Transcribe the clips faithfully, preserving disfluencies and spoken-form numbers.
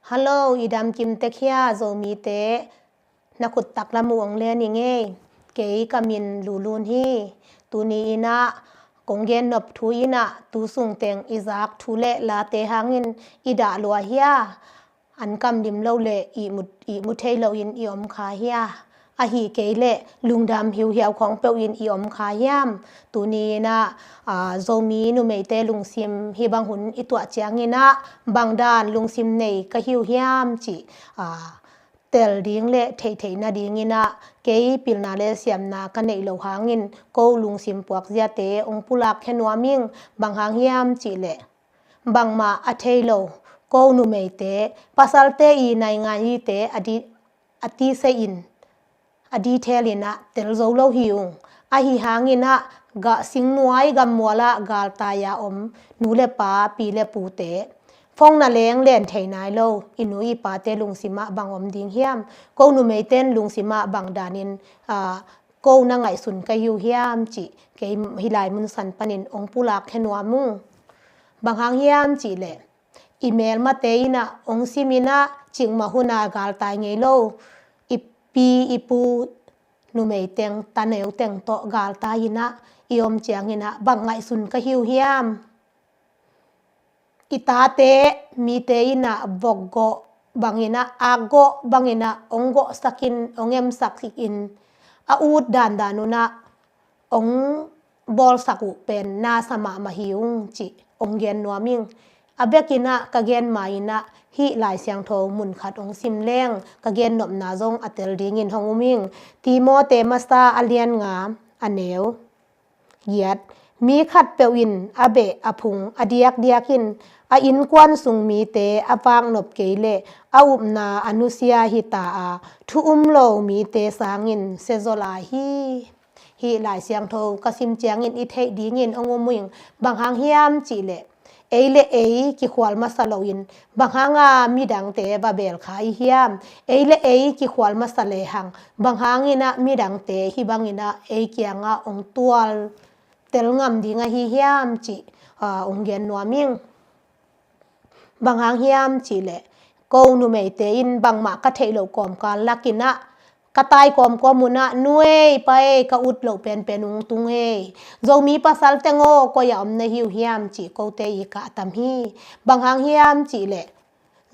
Hello, i dam kim tek hia Zomite? Na khut taklam uh ong len ing ei. Kei ka min Lulun hi. Tuni in ah kong gen nop thu in ah tu sung teng i zak thu le late hangin i dah lua hia? An kam dim lo le i mu, i mu thei loin i om kha hia? Ahi kei leh lungdam hiuhiau khawng peuh in i om kha hiam? Tuni in ah, aa, Zomi numeite lungsim hih bang hun i tuah ciangin ah bang dan lungsim nei ka hi uh hiam cih, aa, tel ding le theihtheih nadingin ah kei pilna le siamna ka neih loh hangin ko lungsim puakziate ong pulak khia nuam ing. Bang hang hiam cih leh bangmah a thei lo ko numeite, pasalte i naingan ite a di, a tisei in, a detail in ah tel zo lo hi ung. Ahi hangin ah gah singnuai gammual ah galtai a om nu le pa, pi le pute, phone na leng len thei nai lo i nu i pate lungsim ah bang om ding hiam? Ko numeite'n lungsim ah bang danin, aa, ko na ngaihsun ka hi uh hiam cih kei hih lai mun san panin ong pulak khia nuam ung. Bang hang hiam cih leh i melmate in ah ong sim in ah cikmah hun a galtai ngei lo i pi i pu numei teng, taneu teng tawh galtai in ah i om ciangin ah bang ngaihsun ka hi uh hiam? I tate mite in ah vok gawh bangin ah, ak gawh bangin ah ong gawhsak in, ong emsak in, a ut dandan un ah ong bawlsak uh pen nasa mahmah hi ung cih ong gen nuam ing. A bek in ah ka gen ma in ah hih Lai Siangtho mun khat ong sim leng ka gen nopna zong a tel dingin hong um ing. Timote masa a lian nga, a neu giat. Mi khatpeuh in a beh a phung a diakdiak in a innkuan sung mite a vaknop kei leh a upna a nusia hi ta a, thu um lo mite sangin siazaw lai hi. Hih Lai Siangtho ka sim ciangin i theih dingin ong um ing. Bang hang hiam cih leh ei le ei kikhual masa loin bang hanga midangte va bel kha i hiam? Ei le ei kikhual masa lehang bang hangin ah midangte hih bangin ah ei kiangah ong tual tel ngam ding ahi hiam cih, aa, ong gen nuam ing. Bang hang hiam cih leh ko numeite in bangmah ka theih loh kawmkal lakin ah ka tai kawmkawm un ah, nu ei, pa ei, ka ut loh penpen ung tung ei. Zomi pasal teng aw, koi ah om na hi uh hiam cih kote i kah tam hi. Bang hang hiam cih leh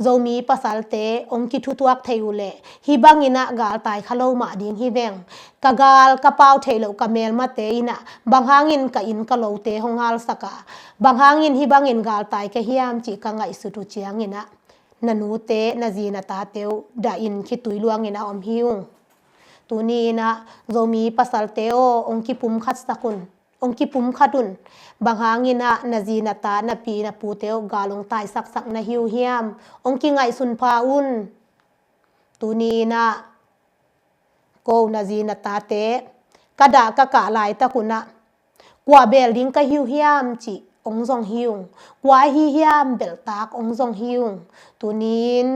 Zomi pasalte ong kithutuak thei uh leh hih bangin ah galtai kha lo mah ding hi veng. Ka gal ka pau theih loh ka melmate in ah bang hangin ka inn ka lote hong halsak a, bang hangin hih bangin galtai ka hiam cih ka ngaihsut uh ciangin ah na nute, na zi, na tate uh dah in khitui luangin a om hi ung. Tuni in ah Zomi pasalte aw, ong kipumkhatsak un, ong kipumkhat un. Bang hangin ah na zi, na ta, na pi, na pute uh gal ong taisaksak na hi uh hiam? Ong kingaihsun pha un. Tuni in ah ko na zi, na tate ka dah ka kah laitak un ah kua bel ding ka hi uh hiam cih ong zong hi ung. Kua ahi hiam belhtak ong zong hi ung. Tuni in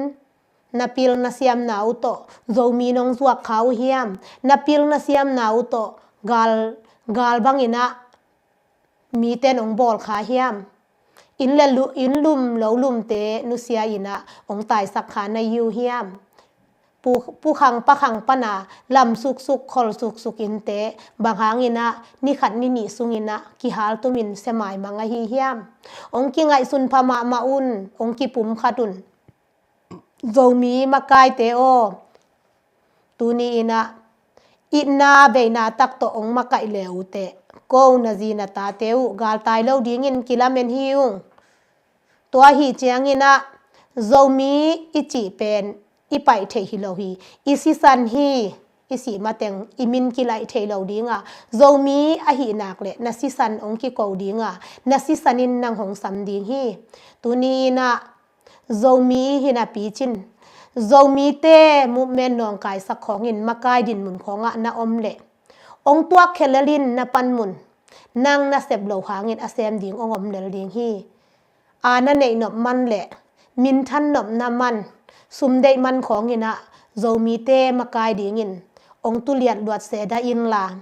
na pil na siamna uh tawh Zomi nong zuak kha uh hiam? Na pil na siamna uh tawh gal, gal bangin ah mite nong bawl kha hiam? Inn le lu, inn lum lo lumte nusia in ah ong taisak kha na hi uh hiam? Pu, pu khang pa khang pana lam suksuk, khol suksuk innte bang hangin ah ni khat ni nih sungin ah kihal tumin sia maimang ahi hiam? Ong kingaihsun pha mahmah un, ong kipumkhat un. Zomi makaite aw, tuni in ah itna veina tak tawh ong makaih le uh teh ko na zi, na tate uh galtai lo dingin kilamen hi ung. Tua ahi ciangin ah Zomi i cih pen i paih theih hi lo hi. I sisan hi, i sih mateng i min kilaih theih lo ding a, Zomi ahih nak leh na sisan ong kiko ding a, na sisan in nang hong sam ding hi. Tuni in ah Zomi hi napi cin Zomite movement nawngkaisak khawngin makai dinmun khawngah na om leh ong tuak khia lel in na panmun, nang na sep loh hangin a sem ding ong om lel ding hi. A na neih nop man le minthan nopna man, sum deih man khawngin ah Zomite makai dingin ong tuliat luat se dah inla,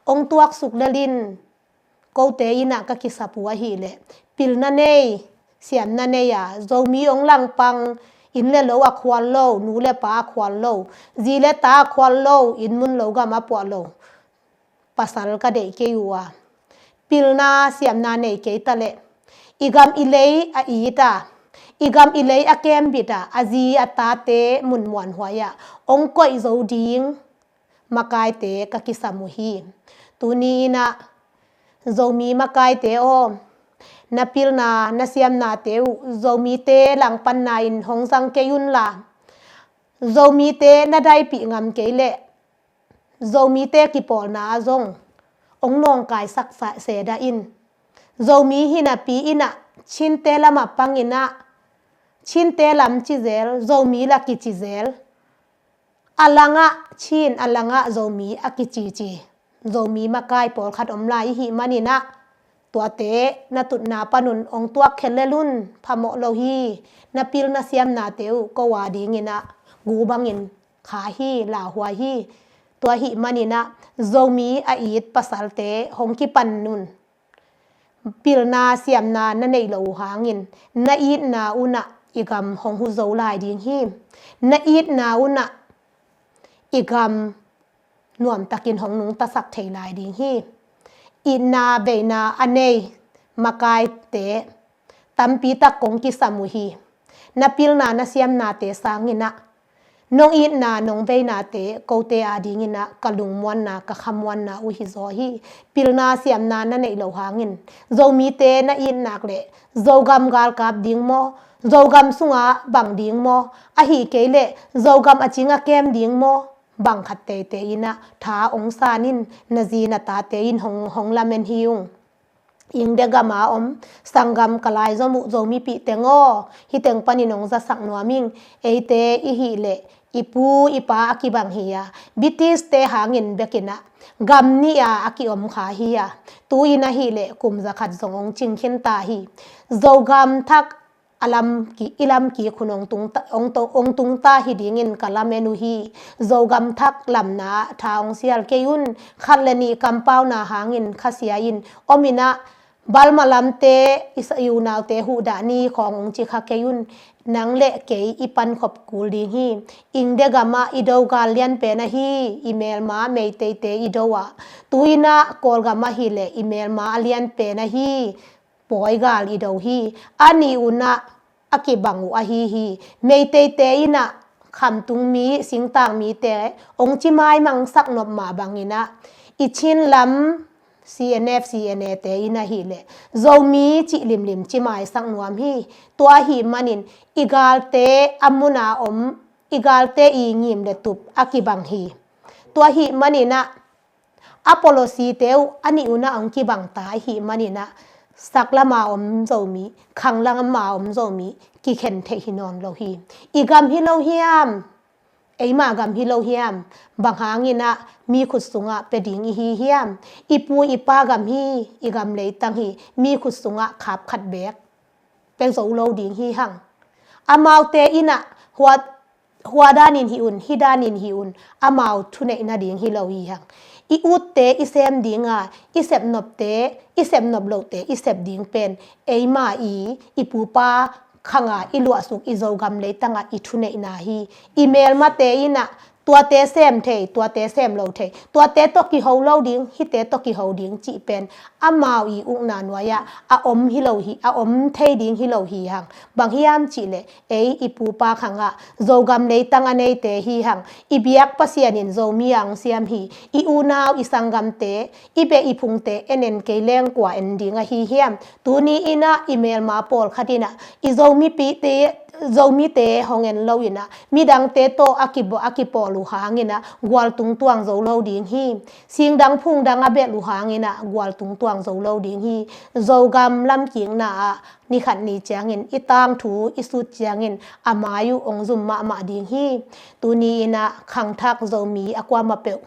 ong tuaksuk lel in. Kote in ah ka kisap uh ahih leh pilna nei, siamna nei a Zomi ong langpang Inn le lo a khual lo, nu le pa a khual lo, zi le ta a khual lo, inn mun lo gam a puah lo pasal ka deih kei uh a, pilna siamna nei kei ta leh, i gam i lei a it a, i gam i lei a kembit a, a zi a tate mun muanhuai ah hong koih zo ding makaite ka kisam uh hi. Tuni in ah Zomi makaite aw, na pilna na siamnate uh Zomite langpanna in hong zang kei un la, Zomite na daipih ngam kei leh Zomite kipawlna ah zong hong nawngkaisak sedah in. Zomi hinapi in ah Chinte lamah pang in ah, Chinte lam ci zel, Zomi la kici zel, a langah Chin, a langah Zomi a kicici Zomi makai pawlkhat om lai i hih manin ah, tuate na tutna panun hong tuak khelel un, phamawh lo hi. Na pilna siamnate uh ko a dingin ah gu bangin kha hi, lauhuai hi. Tua hih manin ah Zomi a it pasalte hong kipan un. Pilna siamna na neih loh uh hangin na itna un ah i gam hong huh zo lai ding hi. Na itna un ah i gam nuamtakin hong nungtasak thei lai ding hi. Itna veina a nei makaite tampi tak kong kisam uh hi. Na pilna na siamnate sangin ah nong itna nong veinate kote a dingin ah ka lungmuanna, ka khamuanna uh hi zaw hi. Pilna siamna na neih loh hangin Zomite na it nak leh Zogam galkap ding maw, Zogam sungah bang ding maw, ahih kei leh Zogam a cing a kem ding maw, bang khat teitei in ah tha hong san in, na zi na tate in hong, hong lamen hi ung. Ingde gam a om sanggam ka laizom uh Zomipih teng aw, hih teng panin hong zasak nuam ing. Eite i hih leh i pu i pa a kibang hi a, British-te hangin bek in ah gam nih a a kiom kha hi a, tu-in ahih leh kum za khat zong hong cing khin ta hi. Zogam thak a lam ki, i lam ki khun hong tung ta, hong to, hong tung ta hi dingin ka lamen uh hi. Zogam thak lamna tha hong sial kei un. Khat le nih kampauna hangin khasia in om in ah, Balma lamte i sa, i unaute huhdah ni khawng hong ci kha kei un. Nang le kei i pankhop kul ding hi. Ingde gamah i do gal lianpen ahi, i melma Meiteite i do ah. Tu-in ah Kawlgam ahih leh i melma a lianpen ahi, Pawi gal i do hi. A nih un ah a kibang uh ahi hi. Meiteite in ah khamtung mi, singtang mite hong ci maimangsak nop mah bangin ah, i Chin lam C N F, C N A te in ahih leh Zomi cih limlim ci maisak nuam hi. Tua ahih manin i galte a mun a om, i galte i ngim le tup a kibang hi. Tua ahih manin ah a policy-te uh a nih un ah hong kibang ta ahih manin ah, saklam a om Zomi, khanglam a om Zomi kikhen theih hi nawn lo hi. I gam hi lo hiam? Eima gam hi lo hiam? Bang hangin ah mi khut sungah pia ding i hi hiam? I pu i pa gam hi, i gam leitang hi, mi khut sungah khap khat beek pia zo lo ding hi hang. Amaute in ah hua, hua danin hih un, hih danin hih un, amau thuneihna ding hi lo hi hang. I utte i sem ding a, i sepnopte, i sepnop lohte i sep ding pen eima i, i pupa khanga i luahsuk i Zogam leitanga i thuneihna hi. I melmate in ah tuate sem thei, tuate sem lo thei, tuate tawh kiho lo ding, hihte tawh kiho ding cih pen amau i ukna nuai-ah a om hi lo hi, a om thei ding hi lo hi hang. Bang hiam cih leh ei i pupa khangah Zogam leitang a neite hi hang. I biak Pasian in Zomi a hong siam hi. I unau, i sanggamte, i beh i phungte en en kei leng kua en ding ahi hiam? Tuni in ah i melma pawlkhat in ah i Zomipite, Zomite hong en lo in ah midangte tawh a kibo, a kipawl uh hangin ah gualtung tuang zo lo ding hi. Singdang phungdang a belh uh hangin ah gualtung tuang zo lo ding hi. Zogam lamkikna ah ni khat ni ciangin i tangthu i sut ciangin a mai uh hong zum mahmah ding hi. Tuni in ah khangthak Zomi a kuamah peuh,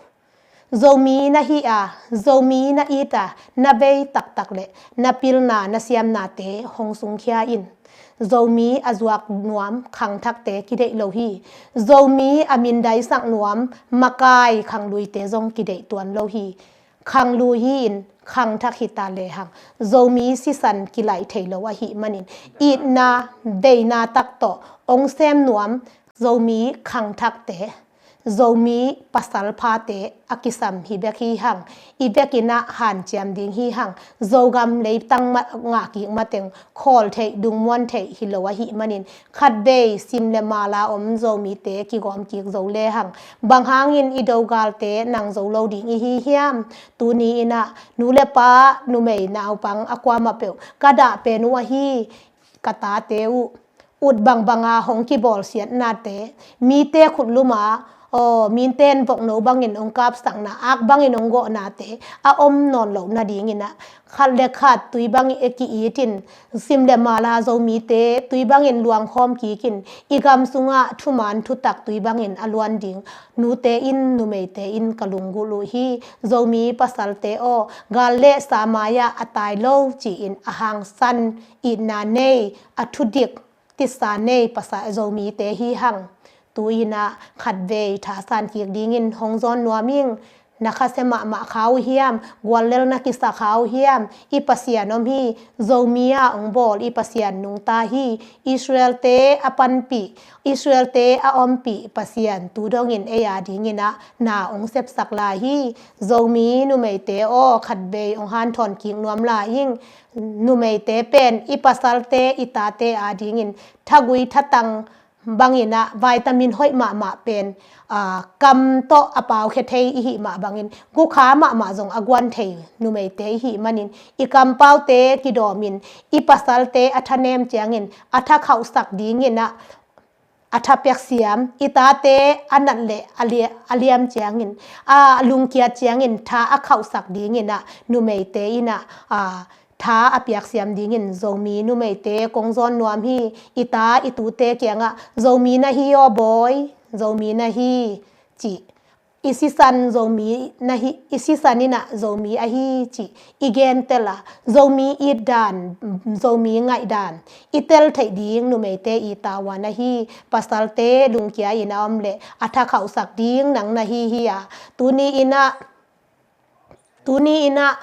Zomi na hih a, Zomi na it a, na vei taktak leh na pilna na siamnate hong sungkhia in. Zomi a zuak nuam khangthakte kideih lo hi. Zomi a mindaisak nuam makai khangluite zong kideih tuan lo hi. khanglu hi-in khangthak hita lehang Zomi sisan kilaih thei lo ahih manin itna deihna tak tawh hong sem nuam Zomi khangthakte, Zomi pasal phate a kisam hi bek hi hang. I vekin ah hanciam ding hi hang. Zogam leitang mah ngah kik mateng khawl theih, dungmuan theih hi lo ahih manin khatvei sim le mala om Zomite kigawm kik zo lehang bang hangin i dogalte nang zo lo ding i hi hiam? Tuni in ah nu le pa, numei, naupang a kuamah peuh ka dah pen uh ahi, ka tate uh ut bangbanga hong kibawlsiatnate, mite khutluma, aw, mite in vokno bangin hong kapsakna, ak bangin hong gawhnate a om nawn loh nadingin ah khat le khat tui bangin e ki-itin, sim le mala Zomite tui bangin luangkhawm kikin, i gam sungah thuman thutak tui bangin a luan ding nute in, numeite in ka lunggulh uh hi. Zomi pasalte aw, gal le sa mai-ah a tai lo ci-in a hangsan, itna nei, a thudik tisa nei pasal Zomite hi hang. Tu-in ah khatvei thasan kik dingin hong zawn nuam ing. Na khasia mahmah kha uh hiam? Guallel na kisa kha uh hiam? I Pasian om hi. Zomi-a hong bawl i Pasian nungta hi. Israel-te a panpih, Israel-te a ompih Pasian tu dongin ei a dingin ah na hong sepsak lai hi. Zomi numeite aw, khatvei hong hanthawn kik nuam lai ing. Numeite pen i pasalte, i tate a dingin thagui thatang bangin ah vitamin hoih mahmah pen, aa, kam tawh a paukhia thei i hih mah bangin gukha mahmah zong a guan thei numeite i hih manin i kampaute kidawmin i pasalte a thanem ciangin a tha khauhsak dingin ah a tha piaksiam, i tate a nat le a lia-, a liam ciangin, a lungkiat ciangin tha a khauhsak dingin ah numeite in ah, aa, tha a piaksiam dingin Zomi numeite kong zawn nuam hi. I ta i tute kiangah Zomi na hi aw bawi, Zomi na hi ci. I sisan Zomi na hi, i sisan in ah Zomi ahi ci i gentel a, Zomi it dan, Zomi ngaih dan i tel theih ding numeite i tavuan ahi. Pasalte lungkia in a om le a tha khauhsak ding nang na hi hi a. Tuni in ah, tuni in ah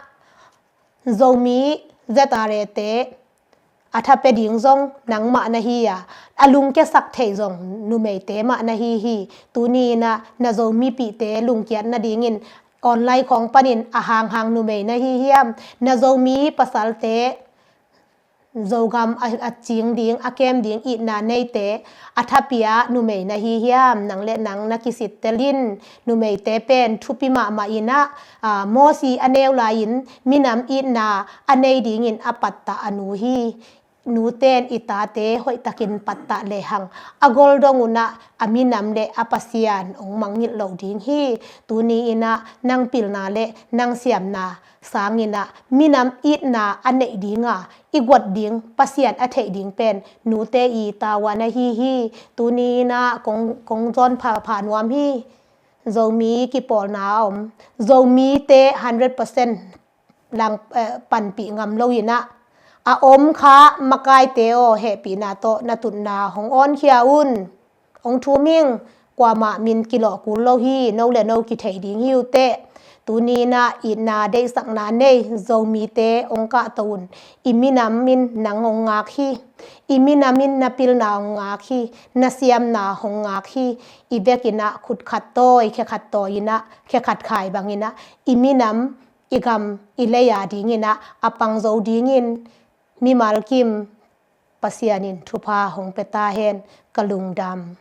Zomi Z R A te a tha pia ding zong nangmah na hi a, a lungkiasak theih zong numeite mah na hi hi. Tuni in ah na Zomipihte lungkiat nadingin online khawng panin a hanghang numei na hi hiam? Na Zomi pasalte Zogam a, a cing ding, a kem ding itna neite a tha pia numei na hi hiam? Nang le nang na kisittel in. Numeite pen thupi mahmah in ah, aa, Mosi a neu lai-in minam itna a nei dingin a pattah a nu hi. Nute in i tate hoihtakin pattah lehang a gol dong un ah a minam le a Pasian hong mangngilh lo ding hi. Tuni in ah nang pilna le nang siamna sangin ah minam itna a neih dinga i guat ding Pasian a theih ding pen nute i tavuan ahi hi. Tuni in ah kong, kong zawn phapha nuam hi. Zomi kipawlna a om. Zomite hundred percent lang, eh, panpih ngam lo in ah a om kha makaite aw, hehpihna tawh na tutna hong awnkhia un. Hong thum ing. Kuamah min kilawh kul lo hi. No le no kithei ding hi uh teh. Tuni in ah itna deihsakna nei Zomite hong kahto un. I minam in nang hong ngak hi. I minam in na pilna hong ngak hi. Na siamna hong ngak hi. I vekin ah khut khat tawi, khe khat tawi in ah, khe khat khai bangin ah i minam, i gam, i lei a dingin ah a pang zo dingin mimal kim Pasian in thupha hong pia ta hen. Ka lungdam.